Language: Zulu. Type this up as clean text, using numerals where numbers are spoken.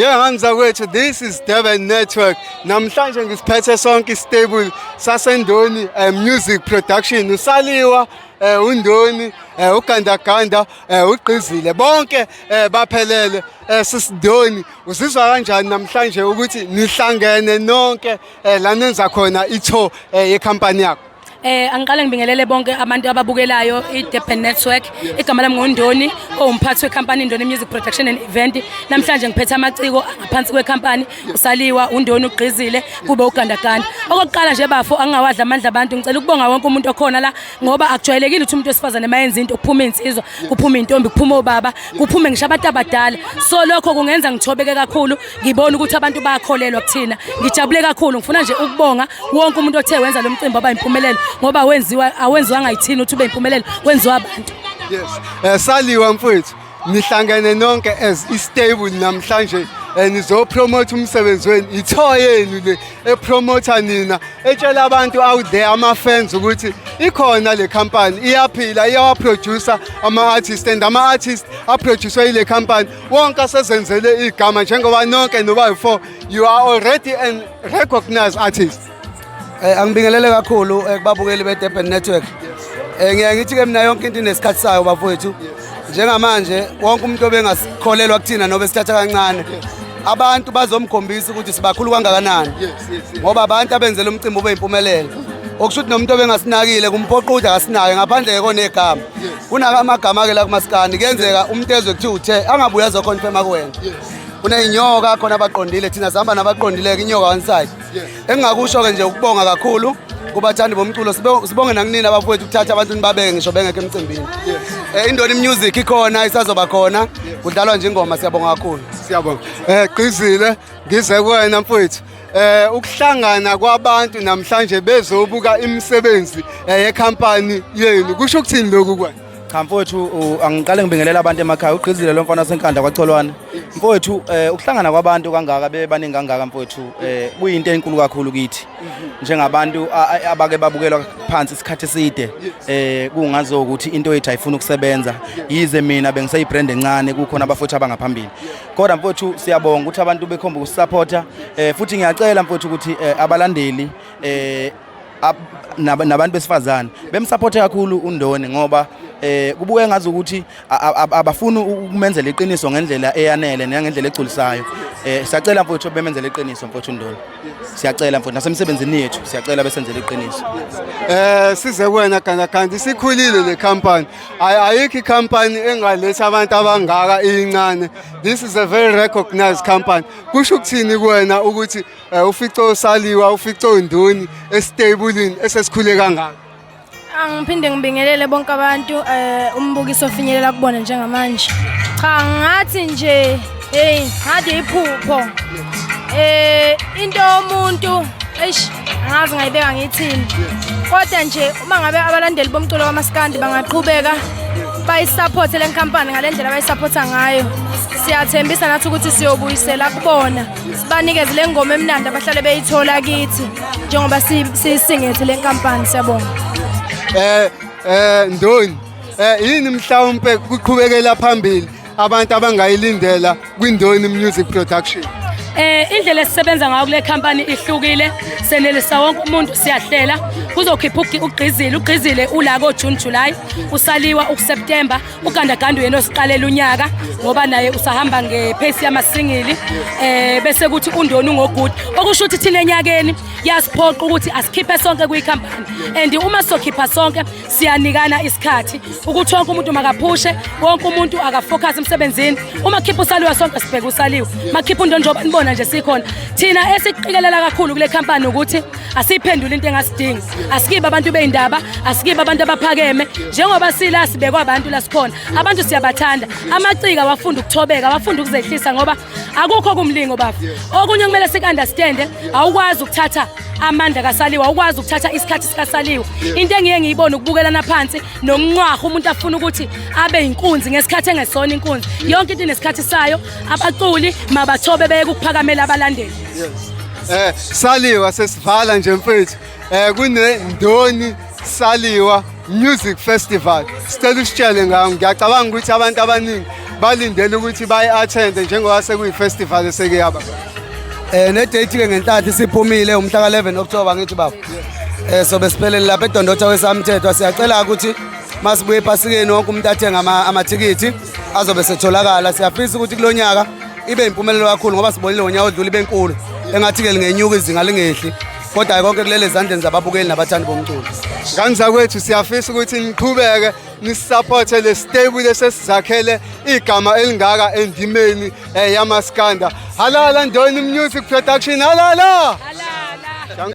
Yeah, Hamza, this is Durban Network. Namhlanje ngisiphethe sonke stable saseNdoni Music Production. Usaliwa, uNdoni, uGandaganda, uGqizile, bonke baphelele. Sisindoni, uzizwa kanjani namhlanje ukuthi nihlangene nonke la nenza khona i-tour yecompany yakho? Angiqale ngibingelele bonke abantu ababukelayo iDurban Network. Igama lami nguNdoni, owumphathi wecompany Ndoni Music Production and Event. Namhlanje ngiphethe amaciko ngaphansi kwecompany, uSaliwa, uNdoni, uGqizile, kube uGandaganda. Okokuqala nje bafo, angingawadla amandla abantu, ngicela ukubonga wonke umuntu okhona la, ngoba akujwayelekile ukuthi umuntu wesifazane mayenza into kuphuma insizwa, kuphuma intombi, kuphuma obaba, kuphume ngisho abantu abadala. So lokho kungenza ngithobeke kakhulu, ngibona ukuthi abantu bayakholelwa kuthina. Ngijabule kakhulu, ngifuna nje ukubonga wonke umuntu othe wenza lo mcimbi waba impumelelo, ngoba wenziwa awenziwanga yithina ukuthi ube impumelelo, wenziwa abantu. Yes. Saliwa mfowethu, nihlangene nonke as i-stable namhlanje, nizopromote umsebenzi wenu, i-tour yenu le epromota nina, etshela abantu out there, ama-fans, ukuthi ikhona le company, iyaphila, iyawaproducer ama-artist, and ama-artist aproducwe ile company wonke asezenzele igama, njengoba nonke noba yi-four you are already an recognized artist. Angibingelele kakhulu kubabukeli beDurban Network. Ngiyaye ngithi ke mina yonke into inesikhathi sayo, bafowethu. Njengamanje wonke umuntu obengasikholelwa kuthina nobe sithatha kancane, abantu bazomkhombisa ukuthi sibakhulu kangakanani. Ngoba abantu abenzela umcimbi ube impumelelo. Okusho ukuthi nomuntu obengasinakile kumphoqa ukuthi akasinake ngaphandle ke konegama. Kunamagama ke la kumaskandi, kuyenzeka umuntu ezwe kuthiwa uthe angabuya azoconfirma kuwena. Kuney'nyoka khona abaqondile, thina sihamba nabaqondile ke, inyoka one side. Engingakusho ke nje ukubonga kakhulu kubathandi bomculo, sibonge nakunini abafowethu ukuthatha abantu nibabeke ngisho bengekho emcimbini. Indoni Music ikhona, isazoba khona, kudlalwa nje ingoma, siyabonga kakhulu. Siyabonga. Gqizile, ngize kuwena mfowethu. Ukuhlangana kwabantu namhlanje bezobuka imisebenzi yecompany yenu, kusho ukuthini lokhu kwena? Cha mfowethu, angiqale ngibingelela abantu emakhaya. Ugqizile lo mfana waseNkandla kwaCholwane. Mfowethu, ukuhlangana kwabantu kangaka, bebaningi kangaka mfowethu, kuyinto enkulu kakhulu kithi. Njengabantu abake babukelwa phansi isikhathi eside, kungazo ukuthi into yethu ayifuni ukusebenza. Yize mina bengiseyibrand encane, kukhona abafowethu abangaphambili. Kodwa mfowethu, siyabonga ukuthi abantu bekhomba ukusupporta. Futhi ngiyacela mfowethu ukuthi abalandeli nabantu besifazane bemsupporte kakhulu uNdoni, ngoba kubuye ngazi ukuthi abafuni ukumenzela iqiniso ngendlela eyanele nangendlela egculisayo. Siyacela mfowethu, bemenzele iqiniso mfowethu uNdoni, siyacela mfowethu, nasemsebenzini yethu siyacela besenzele iqiniso. Size kuwena Gandaganda, isikhulile le company. Ayikho icompany engaletha abantu abangaka incane. This is a very recognized company. Kusho ukuthini kuwena ukuthi ufice uSaliwa, ufice uNdoni estableini esesikhule kangaka? Angiphinde ngibingelele bonke abantu umbukiso ofinyelela kubona njengamanje. Cha, ngathi nje hey, ngathi iphupho. Into yomuntu, eish, angazi ngayibeka ngithini. Kodwa nje uma ngabe abalandeli bomculo kaMaskandi bangaqhubeka bayisupport le nkampani ngalendlela abayisupporta ngayo, siyathembisa nathi ukuthi siyobuyisela kubona, sibanikeze le ngoma emnandi abahlale beyithola kithi njengoba siyisingethe le nkampani. Siyabonga. Ndoni, yini mhlawumbe kuqhubekela phambili abantu abangayilindela kwiNdoni Music Production? Indlela esisebenza ngayo kule company ihlukile, senelisa wonke umuntu, siyahlela. Kuzokhipha uGqizile, uGqizile ula ko June, July, uSaliwa ukuSeptember, uGandaganda uyena osiqalela unyaka ngoba naye usahamba ngepace yamasingle, bese kuthi uNdoni ungogood. Okusho ukuthi thina enyakeni yasiphoqa ukuthi asikhiphe sonke kwi-company, and uma sizokhipha sonke siyanikana isikhathi ukuthi wonke umuntu makaphushe, wonke umuntu akafocus emsebenzini. Uma khipha uSaliwa, sonke sibheke uSaliwa. Makhipha uNdoni, njengoba nibona nje sikhona thina. Esiqikelela kakhulu kule company ukuthi asiyiphendule into engasidingi, asikibe abantu bey'ndaba, asikibe abantu abaphakeme. Njengoba sila sibekwa abantu la sikhona, abantu siyabathanda. Amaciko awafunda ukuthobeka, awafunda ukuzehlisa, ngoba akukho kumlingo bafu. Okunye kumele siku-understande, awukwazi ukuthatha amandla kaSaliwa, awukwazi ukuthatha isikhathi sikaSaliwa. Into engiye ngiyibone ukubukelana phansi nokunqwaha, umuntu afuna ukuthi abe inkunzi ngesikhathi engesona inkunzi. Yonke into inesikhathi sayo. Abaculi mabathobe, beyeke ukuphakamela abalandeli. Saliwa, sesivala nje mfethu. Kune Ndoni Saliwa Music Festival. Sicela usitshele ngayo. Ngiyacabanga ukuthi abantu abaningi Balindele ukuthi bayi-attende njengoba sekuyi-festival esekuyaba. Ne date ke ngenhlanhla isiphumile, umhla ka-11 October, ngithi baba. Sobe siphelele lapha eDondotha wesamthetho. Siyacela ukuthi masibuye ephasikeni wonke umuntu athenga amathikithi azobe setholakala. Siyafisa ukuthi kulonyaka ibe impumelelo kakhulu, ngoba sibonile ngonyaka odlule ibe nkulu. Engathi ke lingenyuka izinga, lingehli. Kodwa konke kulele ezandleni zababukeli nabathandi bomculo. Ngane zakwethu, siyafisa ukuthi niqhubeke nisupporte le stable esesizakhele igama elingaka endimeni yamaskanda. Halala Ndoni Music Production, halala!